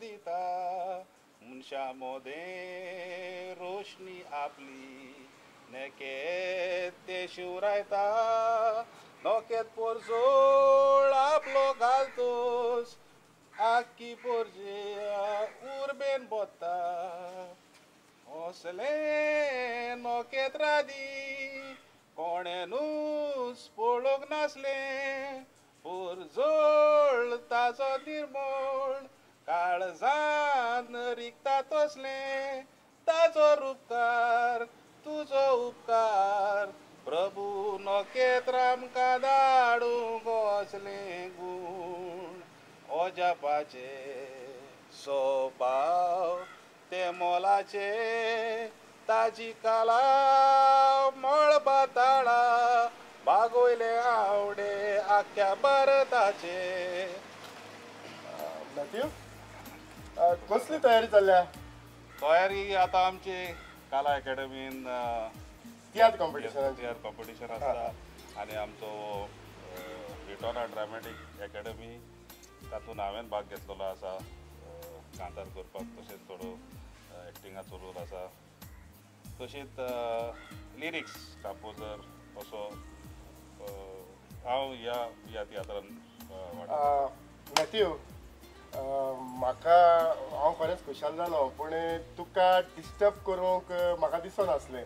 दिता मनशां मोदें रोशणी आपली नेकेत ते शिवरायता नोकेत पोरजोळ आपलो घालतोस आख्खी पोरजे उर्बेन बोत्ता असलें नोकेत रादी कोणेनूच पळोवंक नासलें पोरजोळ ताजो निर्मोळ काळजान रिगता तसलें ताजो रुपकार तुजो उपकार प्रभू नोकेत आमकां धाडूंक असलें गूण अजापाचे सोबाव ते मोलाचे ताजी काला मळबा ताळा बागोयले आवडे आख्या भारताचे. मॅथ्यू, कसली तयारी चल्ल्या? तयारी आतां आमची काला अकॅडमीन तियात्र कॉम्पिटिशन, तियात्र कॉम्पिटिशन आसता आनी आमचो रिटोना ड्रामॅटीक अकॅडमी तातूंत हांवें भाग घेतलेलो आसा कांतार करपाक, तशेंच थोडो एक्टिंगाचो रोल आसा, तशेंच लिरिक्स कंपोजर असो हांव ह्या ह्या तियात्रान. मॅथ्यू, म्हाका हांव खरेंच खुशाल जालो, पूण तुका डिस्टर्ब करूंक म्हाका दिसनासलें,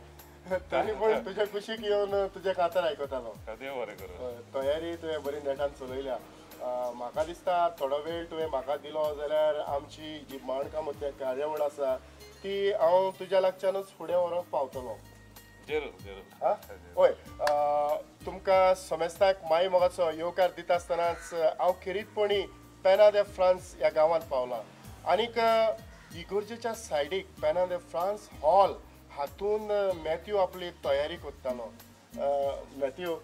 तरी पूण तुज्या कुशीक येवन तुजें कांतार आयकतालो. देव बरें करूं. तयारी तुवें बरी नेटान चलयल्या. म्हाका दिसता थोडो वेळ तुवें म्हाका दिलो जाल्यार आमची जी माणकामोतया कार्यावळ आसा ती हांव तुज्या लागच्यानूच फुडें व्हरूंक पावतलो. जरूर जरूर. हय, तुमकां समेस्ताक माई मोगाचो येवकार दिता आसतनाच हांव खेरीतपणी पेना दे फ्रांस ह्या गांवांत पावलां आनीक इगोर्जेच्या सायडीक पेना दे फ्रांस हॉल हातून मॅथ्यू आपली तयारी करतालो. मॅथ्यू,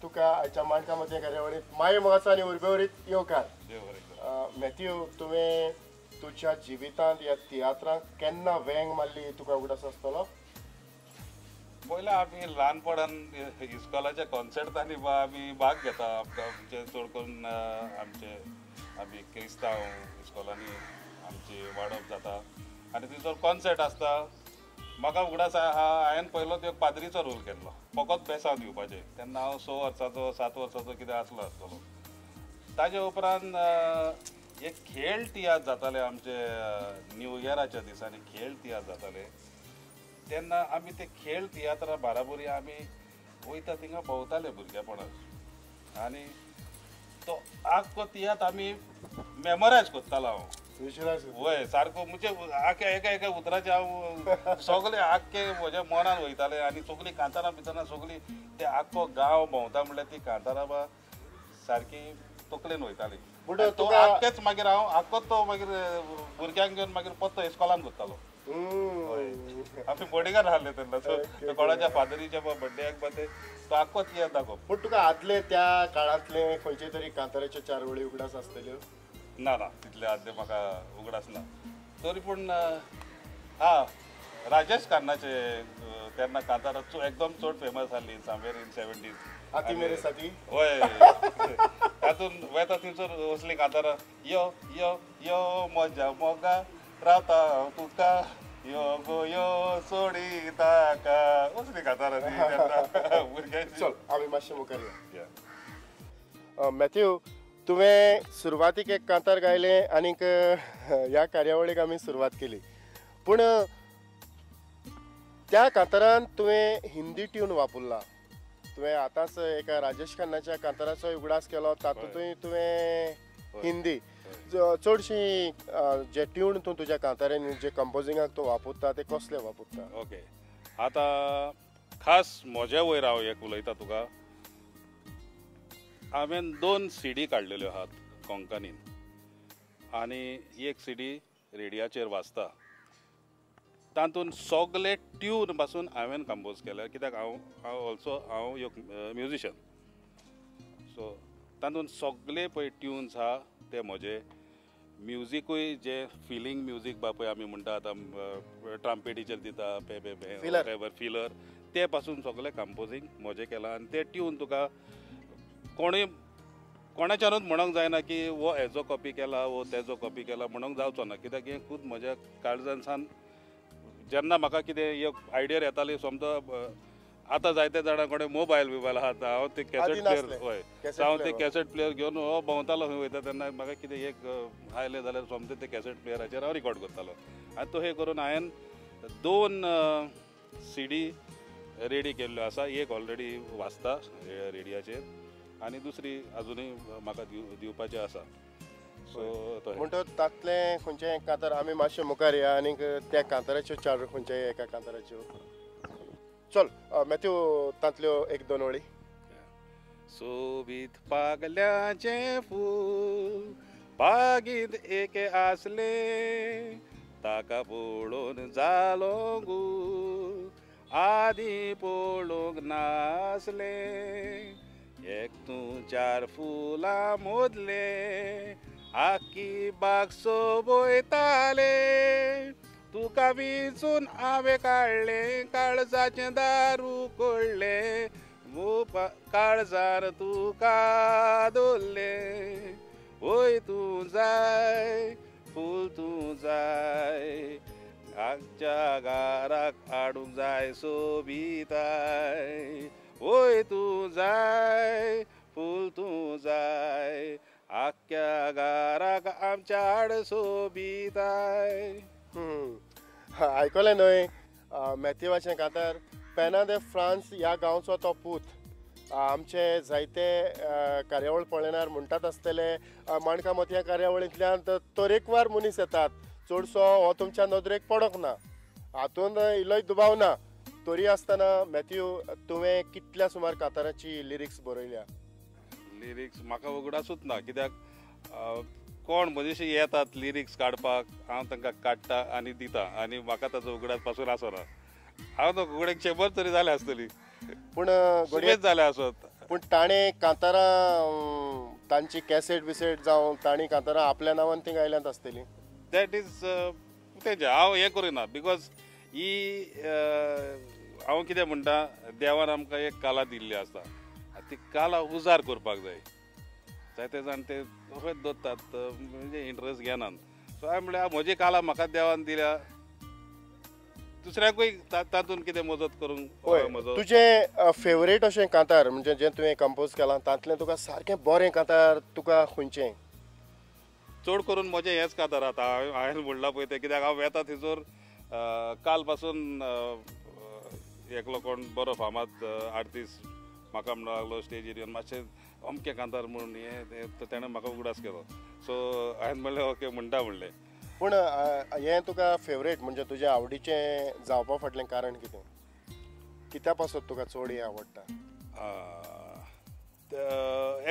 तुका आयच्या माणकामोतया कार्यावळींत माई मोगाचो आनी उर्बेवरीत येवकार. मॅथ्यू, तुवें तुज्या जिवितांत ह्या तियात्रांक केन्ना वेंग मारली तुका उगडास आसतलो? पयलीं आमी ल्हानपणान इस्कॉलाच्या कॉन्सर्टांनी आमी भाग घेता. आमचे चड करून आमचे आमी क्रिस्तांव इस्कॉलांनी आमची वाडप जाता आनी थंयसर कॉन्सर्ट आसता. म्हाका उगडास आहा हांवें पयलो तो पाद्रीचो रोल केल्लो, फकत बेसांव दिवपाचें. तेन्ना हांव 6 वर्सांचो 7 वर्सांचो कितें आसलो आसतलो. ताजे उपरांत एक खेळ तियात्र जाताले आमचे न्यू इयराच्या दिसांनी खेळ तियात्र जाताले तेन्ना आमी ते खेळ तियात्रा बाराबरी आमी वयता थिंगा भोंवताले भुरगेपणांत आनी तो आख्खो तियात्र आमी मेमोरायज करतालो हांव. वय सारको म्हणजे आख्या एका एका उतराचे हांव सगळे आख्खे म्हज्या मनान वयताले आनी सगळीं कांतारां बितारां सगळीं ते आख्खो गांव भोंवता म्हणल्यार ती कांतारां बा सारकी तकलेन वयताली. तो आख्खेच मागीर हांव आख्खोच तो मागीर भुरग्यांक घेवन मागीर परतो इस्कॉलान करतालो. आमी बोडिगार आहले तेन्ना, सो कोणाच्या फादरीच्या बड्डेक ते तो आख्खो तियात्र दाखोवप. पूण तुका आदले त्या काळांतले खंयचे तरी कांताराच्यो चार वळी उगडास आसतल्यो? ना ना, तितले आदले म्हाका उगडास ना. तरी पूण हा राजेश खन्नाचे तेन्ना कांतारां एकदम चड फेमस आहली समवेर इन 70s. आती मेरे साथी. वय, तातूंत वेता थंयसर असलीं कांतारां यो यो यो म्हज्या मोगा रावता हांव तुका यो गो यो सोडी ताका, असलीं कांतारां ती तेन्ना भुरग्यांची. चल आमी मातशें मुखार या. मॅथ्यू, तुवें सुरवातीक एक कांतार गायलें आनीक ह्या कार्यावळीक आमी सुरवात केली, पूण त्या कांतारान तुवें हिंदी ट्यून वापरला. तुवें आतांच एका राजेश खन्नाच्या कांताराचो उगडास केलो, तातूंतय तुवें हिंदी चडशी जे ट्यून तूं तुज्या कांतारांनी जे कंपोजिंगाक तूं वापरता ते कसले वापरता? ओके, आतां खास म्हज्या वयर हांव एक उलयता तुका. हांवें 2 CD काडलेल्यो आहात कोंकणीन आनी एक CD रेडियाचेर वाजता. तातूंत सगळे ट्यून पासून हांवें कंपोज केल्या, कित्याक हांव हांव ऑल्सो हांव एक म्युजिशन. सो तातूंत सगळे पळय ट्युन्स आहा ते म्हजे. म्युजिकूय जे फिलींग म्युजीक बा पळय आमी म्हणटा आतां ट्राम्पेटीचेर दिता पे पे पे फिलर, ते पासून सगळे कंपोजींग म्हजें केलां आनी ते ट्यून तुका कोणूय कोणाच्यानूच म्हणूंक जायना की हो हेजो कॉपी केला वो तेजो कॉपी केला म्हणूंक जावचो ना, कित्याक हें खूद म्हज्या काळजान जेन्ना म्हाका कितें एक आयडिया येताली, समजा आतां जायते जाणां कडेन मोबायल बिबायल आहा, हांव ते कॅसेट प्लेयर, हय हांव ते कॅसेट प्लेयर घेवन हो भोंवतालो खंय वयता तेन्ना म्हाका कितें एक आयलें जाल्यार सोमतें ते कॅसेट प्लेयराचेर हांव रिकॉर्ड करतालो. आनी तशें करून हांवें 2 CD ready केल्ल्यो आसा, एक ऑलरेडी वाचता रेडियाचेर आनी दुसरी अजुनूय म्हाका दिवपाची आसा. सो म्हणटकच तातलें खंयचें कांतार आमी मातशें मुखार या आनीक त्या कांताराच्यो चार खंयच्याय एका कांताराच्यो, चल मॅथ्यू तांतल्यो एक दोन वळी. सोबीत पागल्याचें फूल बागींत एके आसलें, ताका पळोवन जालो गूल आदीं पळोवंक नासलें, एक तूं 4 फुलां मोदले आखी बाग सोबयताले, तुका विंचून हांवें काडलें काळजाचें दारू कोडलें, काळजार तुका दवरलें, वय तूं जाय फूल तूं जाय आमच्या घराक हाडूंक जाय सोबिताय, वय तूं जाय फूल तूं जाय आख्या घराक आमच्या हाड सोबिताय. आयकलें न्हय मॅथ्यूवाचें कांतार. पेना दे फ्रांस ह्या गांवचो तो पूत. आमचे जायते कार्यावळ पळयणार म्हणटात आसतले माणका मोतया कार्यावळींतल्यान तरेकवार मनीस येतात, चडसो हो तुमच्या नदरेक पडोंक ना, हातूंत इल्लोय दुबाव ना. तरी आसतना मॅथ्यू तुवें कितल्या सुमार कांताराची लिरिक्स बरयल्या? लिरिक्स म्हाका उगडासूच ना, कित्याक कोण म्हजेशी येतात लिरिक्स काडपाक, हांव तांकां काडटा आनी दिता आनी म्हाका ताचो उगडास पासून आसना. हांव तो उगडेक 100 तरी जाल्या आसतली, पूण घडये जाल्या आसत. पूण ताणें कांतारां तांची कॅसेट बिसेट जावं तांणी कांतारां आपल्या नांवान ती गायल्यांत आसतली. That is तेजें हांव हें करिना, because ही हांव कितें म्हणटा, देवान आमकां एक कला दिल्ली आसता, ती कला उजार करपाक जाय. जायते जाण ते तशेंच दवरतात, म्हणजे इंट्रस्ट घेनात. सो हांवें म्हणल्यार म्हजी कला म्हाका देवान दिल्या, दुसऱ्याकूय तातूंत कितें मजत करूंक. तुजें फेवरेट अशें कांतार म्हणजे जें तुवें कंपोज केलां तातलें तुका सारकें बरें कांतार तुका खंयचें? चड करून म्हजें हेंच कांतार आतां हांवें म्हणलां पळय तें, कित्याक हांव वेता थंयसर काल पासून एकलो कोण बरो फामाद आर्टिस्ट म्हाका म्हणूंक लागलो स्टेजीर येवन मातशें अमकें कांतार म्हणून हें, तेणें म्हाका उगडास केलो. सो हांवें म्हणलें ओके म्हणटा म्हणलें. पूण हें तुका फेवरेट म्हणजे तुजें आवडीचें जावपा फाटलें कारण कितें? कित्या पासत तुका चड हें आवडटा?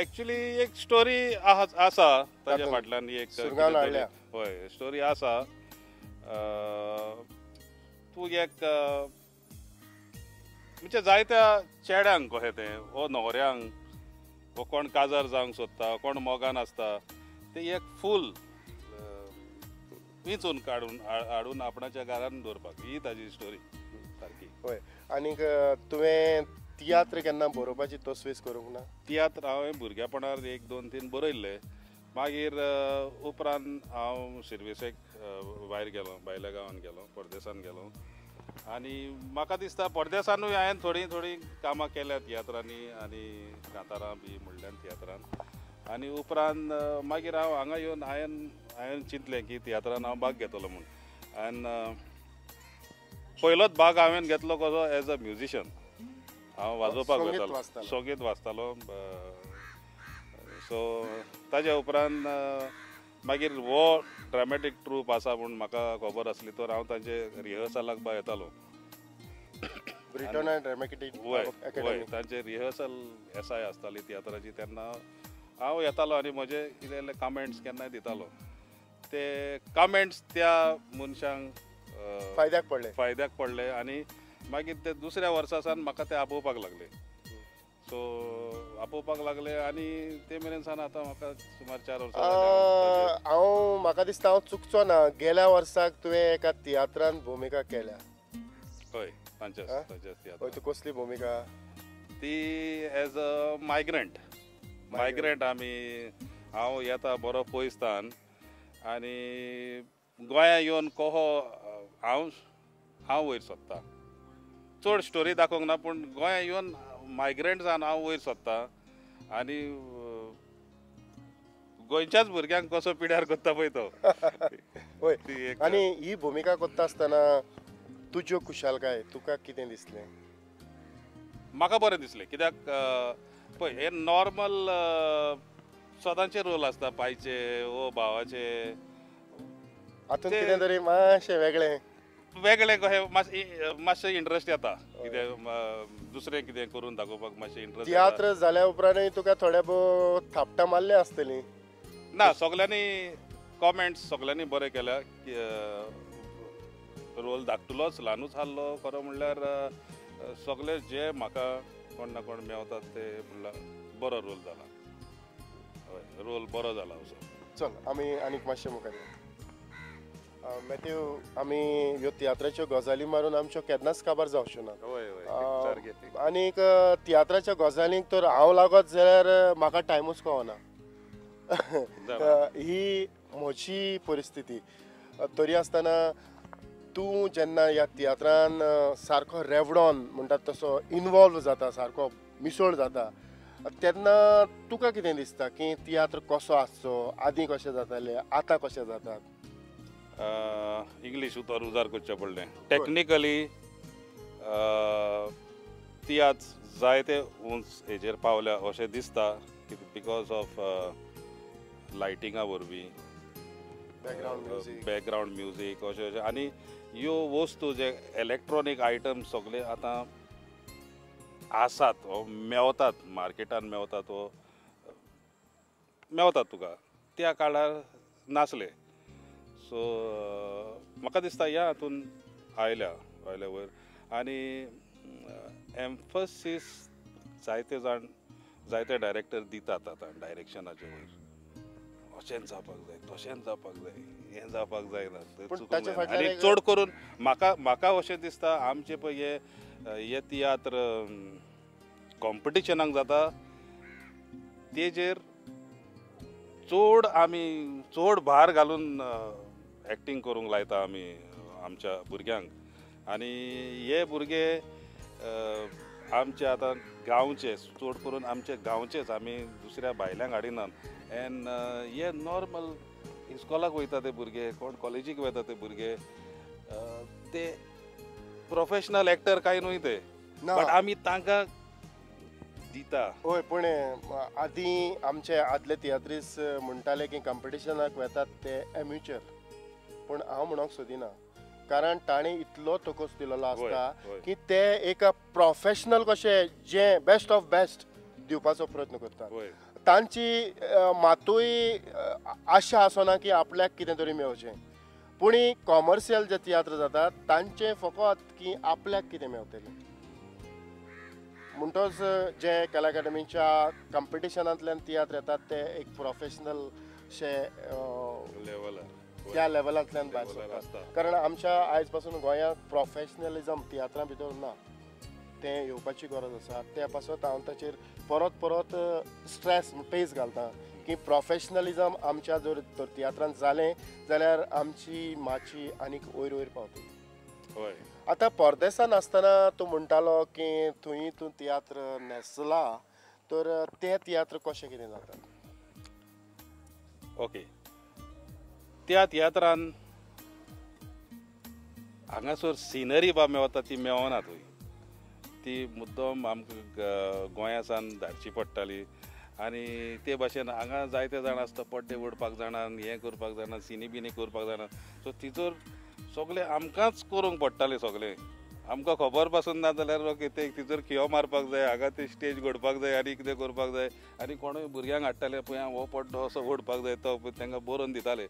एक्चुली एक स्टोरी आसा ताच्या फाटल्यान, एक हय स्टोरी आसा. तूं एक म्हणजे जायत्या चेड्यांक कशें तें, वो न्हवऱ्यांक, वो कोण काजार जावंक सोदता, कोण मोगान आसता, ते एक फूल विंचून काडून हाडून आपणाच्या घरान दवरपाक, ही ताजी स्टोरी सारकी. हय. आनीक तुवें तियात्र केन्ना बरोवपाची तसवीज करूंक ना? तियात्र हांवें भुरगेपणार 1, 2, 3 बरयल्ले. मागीर उपरांत हांव सिर्विसेक भायर गेलो, भायल्या गांवान गेलो, परदेसान गेलो आनी म्हाका दिसता परदेसानूय हांवें थोडीं थोडीं कामां केल्या तियात्रांनी आनी कांतारां बी म्हणल्यान तियात्रान. आनी उपरांत मागीर हांव हांगा येवन हांवें चिंतलें की तियात्रान हांव भाग घेतलो म्हूण. आनी पयलोच भाग हांवें घेतलो कसो एज अ म्युजिशन, हांव वाजोवपाक वतालो, संगीत वाजतालो. सो ताज्या उपरांत मागीर हो ड्रामेटीक ट्रूप आसा म्हूण म्हाका खबर आसली, तर हांव तांचे रिहर्सलाक बा येतालो. हय हय, तांचे रिहर्सल एसआय आसताली तियात्राची, तेन्ना हांव येतालो आनी म्हजे कितें कमेंट्स केन्नाय दितालो. ते कमेंट्स त्या मनशांक फायद्याक पडले, फायद्याक पडले आनी मागीर ते दुसऱ्या वर्सा सावन म्हाका ते आपोवपाक लागले. सो आपोवपाक लागले आनी ते मेरेन सावन आतां म्हाका सुमार 4 वर्सां. हांव म्हाका दिसता हांव चुकचो ना, गेल्या वर्साक तुवें एका तियात्रान भुमिका केल्या. हय, तांच्या कसली भुमिका ती? एज अ मायग्रंट, मायग्रंट आमी. हांव येता बरो पयसतान आनी गोंया येवन कहो हांव हांव वयर सोदता. चड स्टोरी दाखोवंक ना, पूण गोंया येवन मायग्रंट जावन हांव वयर सोदता आनी गोंयच्याच भुरग्यांक कसो पिड्यार करता पळय तो. हय. आनी ही भुमिका करता आसतना तुज्यो खुशालकाय तुका कितें दिसलें? म्हाका बरें दिसलें, कित्याक पळय हे नॉर्मल सदांचे रोल आसता, पायचे वो भावाचे. आतां कितें तरी मातशें वेगळें वेगळें कशें मातशें मातशें इंट्रस्ट येता, कितें दुसरें कितें करून दाखोवपाक मातशें इंट्रस्ट. तियात्र जाल्या उपरांतूय तुका थोडे भोव थापटां मारल्या आसतलीं? ना, सगल्यांनी कॉमेंट्स सगल्यांनी बरें केल्या. रोल धाकटुलोच ल्हानूच आहलो, खरो म्हणल्यार सगळे जे म्हाका कोण ना कोण मेवतात ते म्हणल्यार बरो रोल जाला. हय, रोल बरो जाला असो. चल आमी आनीक मातशें मुखार. मॅथ्यू, आमी ह्यो तियात्राच्यो गजाली मारून आमच्यो केन्नाच काबार जावच्यो ना. आनीक तियात्राच्या गजालींक तर हांव लागत जाल्यार म्हाका टायमूच कळना. ही म्हजी परिस्थिती. तरी आसतना तूं जेन्ना ह्या तियात्रान सारको रेवडोन म्हणटात तसो इनवॉल्व जाता, सारको मिसळ जाता, तेन्ना तुका कितें दिसता की तियात्र कसो आसचो, आदीं कशें जातालें, आतां कशें जातात? इंग्लीश उतर उजार करचें पडलें. टॅक्निकली तियात्र जायते उंच हेजेर पावल्या अशें दिसता, because of लायटिंगा वरवीं, बॅकग्रावंड म्युजीक अशें अशें. आनी ह्यो वस्तू जे इलेक्ट्रॉनीक आयटम सगळे आतां आसात वो मेवतात, मार्केटान मेवतात वो मेवतात तुका, त्या काळार नासले. सो म्हाका दिसता ह्या हातून आयल्या आयल्या वयर. आनी एम्फसीस जायते जाण जायते डायरेक्टर दितात आतां डायरेक्शनाचे वयर, अशेंच जावपाक जाय, तशेंच जावपाक जाय, हें जावपाक जायना. आनी चड करून म्हाका म्हाका अशें दिसता आमचे पळय हे तियात्र कॉम्पिटिशनाक जाता तेजेर चड आमी चड भार घालून एक्टींग करूंक लायता आमी आमच्या भुरग्यांक. आनी हे भुरगे आमचे आतां गांवचे, चड करून आमचे गांवचेच, आमी दुसऱ्या भायल्यांक हाडिनात. एन्ड हे नॉर्मल इस्कॉलाक वयता ते भुरगे, कोण कॉलेजीक वयता ते भुरगे, ते प्रोफेशनल एक्टर कांय न्हय ते, बट आमी तांकां दिता. हय, पूण आदीं आमचे आदले तियात्रीस म्हणटाले की कॉम्पिटिशनाक वेतात ते एम्युचर, पूण हांव म्हणूंक सोदिना, कारण ताणें इतलो तकोस दिलेलो आसता की ते एक प्रोफेशनल कशे जे बेस्ट ऑफ बेस्ट दिवपाचो प्रयत्न करतात. तांची मातूय आशा आसना की आपल्याक कितें तरी मेळचें, पूण कॉमर्शियल जे तियात्र जातात तांचे फकत की आपल्याक कितें मेळटलें. म्हणटच जे कला अकादमीच्या कॉम्पिटिशनांतल्यान तियात्र येतात ते एक प्रोफेशनल शे त्या लेवलांतल्यान भायर सरतात. कारण आमच्या आयज पासून गोंयांत प्रोफेशनलिजम तियात्रां भितर ना, तें येवपाची गरज आसा. त्या पासत हांव ताचेर परत परत स्ट्रेस पेज घालता की प्रोफेशनलिजम आमच्या जर तर तियात्रांत जालें जाल्यार आमची माची आनीक वयर वयर पावतली. हय, आतां परदेसान आसतना तूं म्हणटालो की थंय तूं तियात्र न्हेसला, तर ते तियात्र कशें कितें जातात? ओके, त्या तियात्रान हांगासर सिनरी बा मेवता ती मेवना थंय, ती मुद्दम आमकां गोंया सावन धाडची पडटाली. आनी ते भाशेन हांगा जायते जाण आसता पड्डे ओडपाक जाणा, हें करपाक जाणा, सिनी बिनी करपाक जाणा, सो तिचोर सगळें आमकांच करूंक पडटालें. सगळें आमकां खबर पासून ना जाल्यार ओके ते तिचोर खियो मारपाक जाय, हांगा ते स्टेज घडपाक जाय, आनी कितें करपाक जाय. आनी कोणूय भुरग्यांक हाडटाले, पळय हो पड्डो असो ओडपाक जाय, तो तांकां बरोवन दिताले.